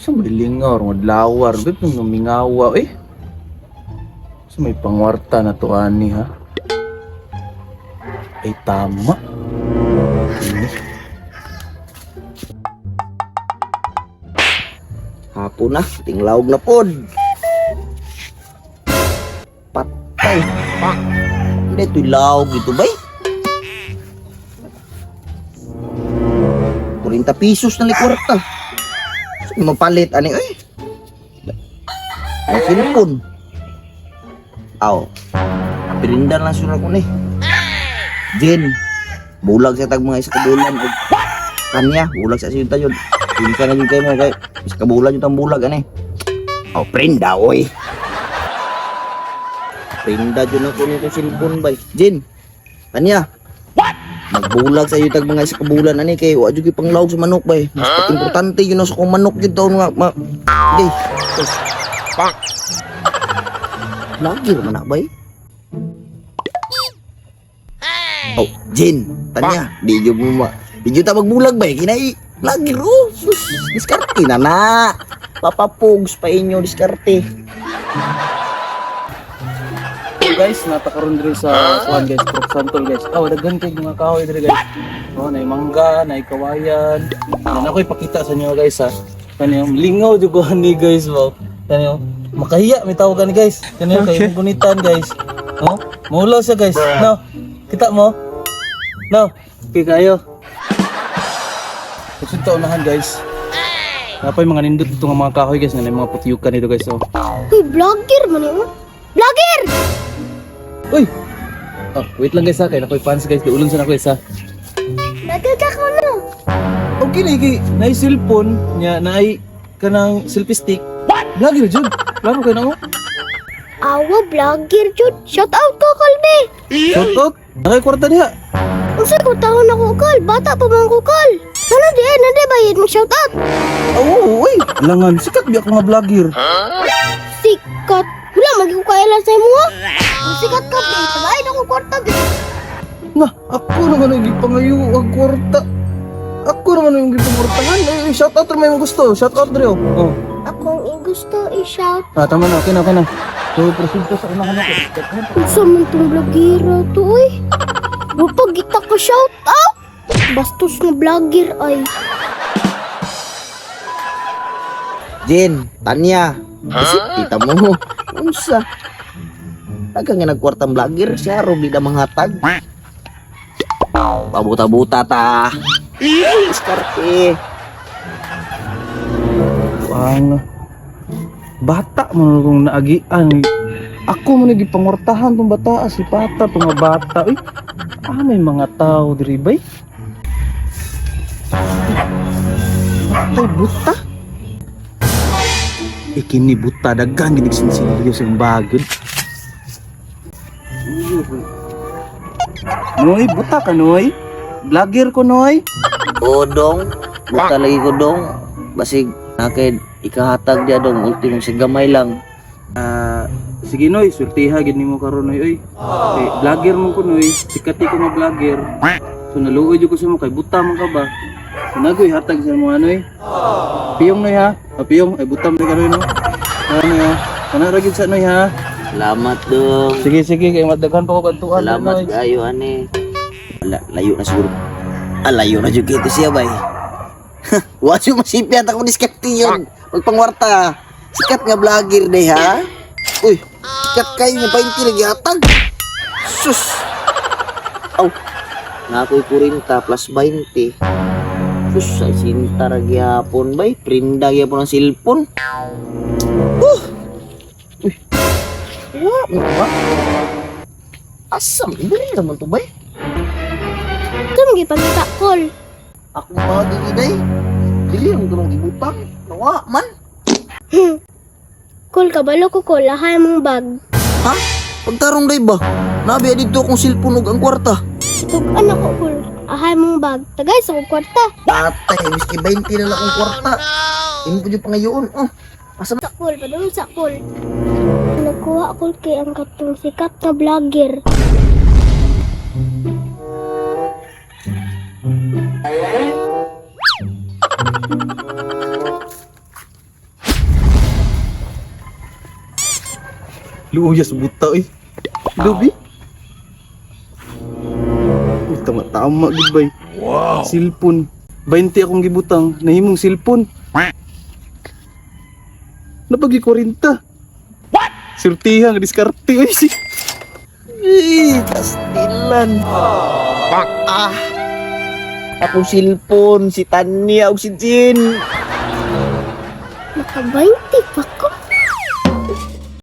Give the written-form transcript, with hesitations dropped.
Sa may lingaw, nga lawar, ba't nung mingawa, eh? Sa may pangwarta na to, ani, ha? Ay, tama. Ini. Hapon na, tinglawog na pod. Patay. Hindi ito'y lawog ito bay. 40 pesos na likwarta. Saan mapalit ani eh? Ay, cellphone. Aw. Pirinda lang sura ko ni. Jen, bulag sa tag mga isa ka bulan og kanya, bulag sa siyuta yun. Kinsa na yun kayo mo kay isa ka bulan yun tang bulag ani. Oh, prinda oy. Prinda jud ako nito cellphone bay. Jin. Kanya. What? Magbulag sa iyo tag mga isa ka bulan ani kay wa jud panglawog sa manok bay. Mas importante yun na sa kong manok jud taon nga ma. Di. Pak. Lagi ra man na bay. Oh, Jin, tanya, di jud mo ma. Di jud ta magbulag bay kinai. Lagi ro. Sus, diskarte na na. Papapugs pa inyo diskarte. So guys, natakaroon diri sa kuan guys, Prok Santol guys. Oh, daghan kay mga kahoy diri guys. Oh, nay mangga, nay kawayan. Yan ako ipakita sa inyo guys ha. Kanyo lingaw jud ko ani guys wow. Kanyo makahiya may tawag ani guys. Kanyo kay imong gunitan guys. Oh, maulaw siya guys. No. Kita mo? No. Okay kayo. Kusog ta unahan guys. Napay mga nindot dito nga mga kahoy guys, nga nay mga putiyukan dito guys. Oh. Uy, vlogger man yun. Vlogger! Uy! Oh, wait lang guys ha, kay nakoy fans guys, duulon sa nako isa. Vlogger ka ko no. Okay na kay naay cellphone nya naay kanang selfie stick. What? Vlogger jud. Klaro kay nako. Awa, vlogger jud. Shout out ko, Colby. Shout out. Nakay kwarta diha. Unsa ko taon ako, Kol? Bata pa man ko, Kol. Ano di, nande bayad mo shout out. Oo, uy. Langan sikat biya ko nga vlogger. Sikat. Wala, magi ko kaila sa imo ha. Kung sikat ka, be. Tagay ako kwarta, be. Na, ako naman ang gipangayo ang kwarta. Ako naman ang gipangwartahan. Ay, shout out may mo gusto. Shout out dre oh. Oh. Akong gusto i-shout. Ah, tama na, okay na, okay na. So, proceed ko sa unahan ako. Unsa man tong vlogger to, uy. Wapag kita ka shout out. Bastos nga vlogger ay. Jin, Tanya. Kasi tita mo. Unsa? Taga nga nagkwartang vlogger siya ro di na manghatag. Pabuta-buta ta. Diskarte. Ang bata mo na kung naagian. Ako mo nagipangwartahan tong bata si pata tong nga bata. Uy, ah, may mga tao diri bay. Ay, buta. Ikini buta daghan ginig sinsilyo sa imong bagod. Noy, buta ka noy. Vlogger ko noy. O dong, buta lagi ko dong. Basig nakay ikahatag dia dong ultimo si gamay lang. Ah, sige noy, surtiha gid nimo karon noy oy. Kay vlogger mo ko noy, sikat ko nga vlogger. So naluoy jud ko sa mo kay buta man ka ba. So nagoy hatag sa mo noy. Piyong noy ha. Ah, piyong ay buta man ka noy no. Ano noy ha. Kana ra gid sa noy ha. Salamat dong. Sige sige kay madaghan pa ko kadtuan Salamat noy. kayo ani. Wala, layo na siguro. Ah, layo na jud kito siya bay. Wa siya masipyat ako diskarte yun. Magpangwarta. Sikat nga vlogger day ha. Uy, sikat kayo nga 20 lagi hatag. Sus. Aw. Na ako'y 40 plus 20. Sus, ay sinta ra gyapon bay. Prinda gyapon ang cellphone. Huh. Uy. Wa, mo ba? Asam, dili naman to bay. Ito mo gipangita, Kol. Ako pa gigiday. Dili ang tulong gibutang. Nawa man. Kol, kabalo ko, Kol. Ahay mong bag. Ha? Pagtarong day ba? Nabi dito akong cellphone ug ang kwarta. Tug-an ako, Kol. Ahay mong bag. Tagay sa kong kwarta. Patay, miski 20 na lang akong kwarta. Imo ko jud pangayoon. Oh. Asa Sa Kol, padung sa Kol. Nagkuha Kol kay ang katong sikat na vlogger. Luyas buta eh. Lubi. Uy, tama-tama gud bay. Wow. Silpon. 20 akong gibutang, nahimong silpon. Napagi 40. What? Surtihan, diskarte oy si. Ay, kastilan. Ah. Akong silpon, si Tanya ug si Jin. Naka 20